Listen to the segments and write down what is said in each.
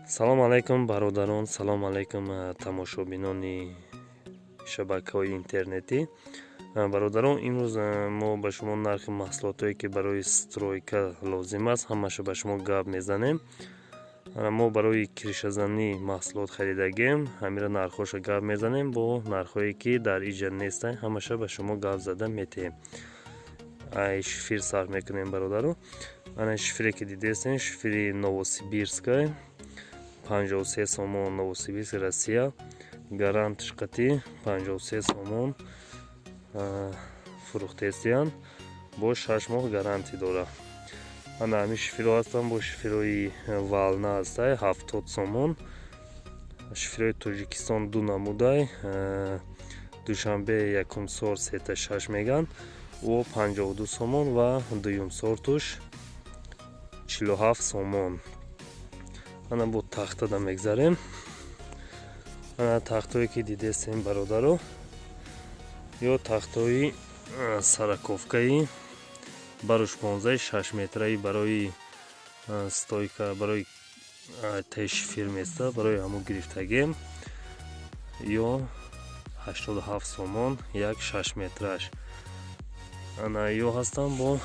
Салом алайкум, бародарон, салом алайкум, тамошобинони шабакаҳои интернетӣ. Бародарон, имрӯз мо ба шумо нархи маҳсулотое, ки барои стройка лозим аст, ҳамаша ба шумо гап мезанем. Мо барои крышазанӣ маҳсулот харидагем, ҳамира нархҳоша гап мезанем, бо нархҳое, ки дар иҷа нестанд, ҳамаша ба шумо гап зада метиҳем. Ай шифер сарф мекунем, бародаро. Ана шифере, ки дидестен, шифери Новосибирскай, 53 сомон, Новосибирск, Россия, гарантиш қатӣ 53 сомон фурӯхтестиянд, бо 6 моҳ гарантӣ дорад. Ана ҳамин шиферҳо ҳастанд, бо шиферҳои «Волна» ҳастай, 70 сомон. Шиферҳои Тоҷикистон ду намудай, Душанбе якум сорт, сета шаш меган, ӯ 52 сомон ва дуюм сортуш 47 сомон. Ана бо тахтада мегзарем. Ана тахтое, ки дидестем, бародаро, ё тахтҳои сороковкаи баруш 15, 6 метраи, барои стройка, барои таи шифер места, барои ҳамун гирифтагем, ё 87 сомон як 6 метраш. Ана ё ҳастанд бо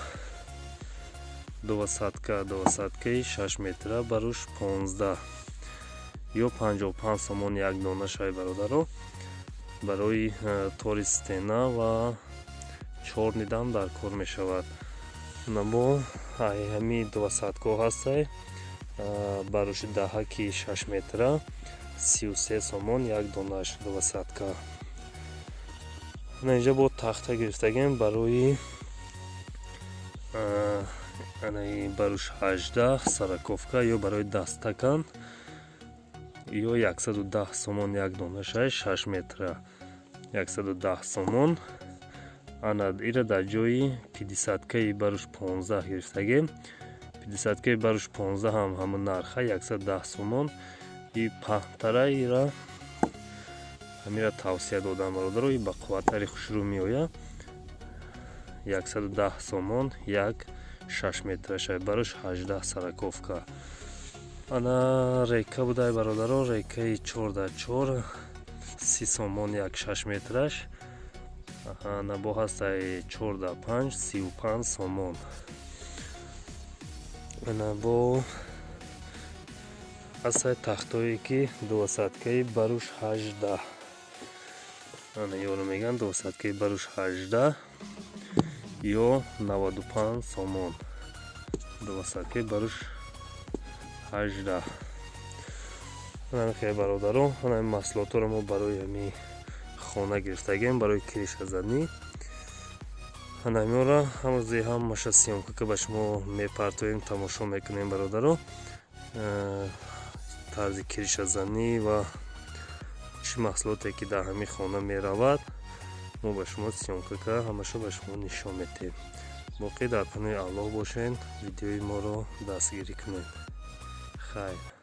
двадцатка, двадцаткаи 6 метра, баруш 15, ё 55 сомон як дона шай, бародаро. Барои тори стена ва чёрный дам дар кор мешавад. Бо ҳами двадцаткаҳо ҳастай, баруши даҳаки 6 метра, 33 сомон як донаш двадцатка. Ана инҷа бо тахта гирифтагем барои анаи баруш 18, сороковка, ё барои дастакан, ё 110 сомон як донашай, 6 метра, 110 сомон. Ана ира дар ҷои пятидесяткаи баруш 15 гирифтагем. Пятидесяткаи баруш 15 ҳам ҳамон нарха, 110 сомон. И паҳнтара, ира ҳамира тавсия додам, бародаро, и ба қувваттари хушрӯ меояд. 110 сомон як 6 метрашай, баруш 18, сороковка. Ана рейка будай, бародаро, рейкаи чорда чор, 30 сомон як 6 метраш. Ана бо ҳастай чорда панҷ, 35 сомон. Ана бо ҳастай тахтое, ки двадцаткаи баруш 18, ана ёро мегӯянд, двадцаткаи баруш 18, ё 95 сомон, двадцаткаи баруш 18. Ана бародаро, ана маҳсулотҳоро мо барои ҳами хона гирифтагем, барои крышазанӣ. Ана ҳамиёра ҳамрӯзи ҳамаша съёмка ка ба шумо мепартоем, тамошо мекунем, бародаро, тарзи крышазанӣ ва чӣ маҳсулоте, ки дар ҳамин хона меравад, мо ба шумо съёмка ка ҳамаша ба шумо нишон медиҳем. Боқӣ дар паноҳи Аллоҳ бошед, видеои моро дастгирӣ кунед. Хайр.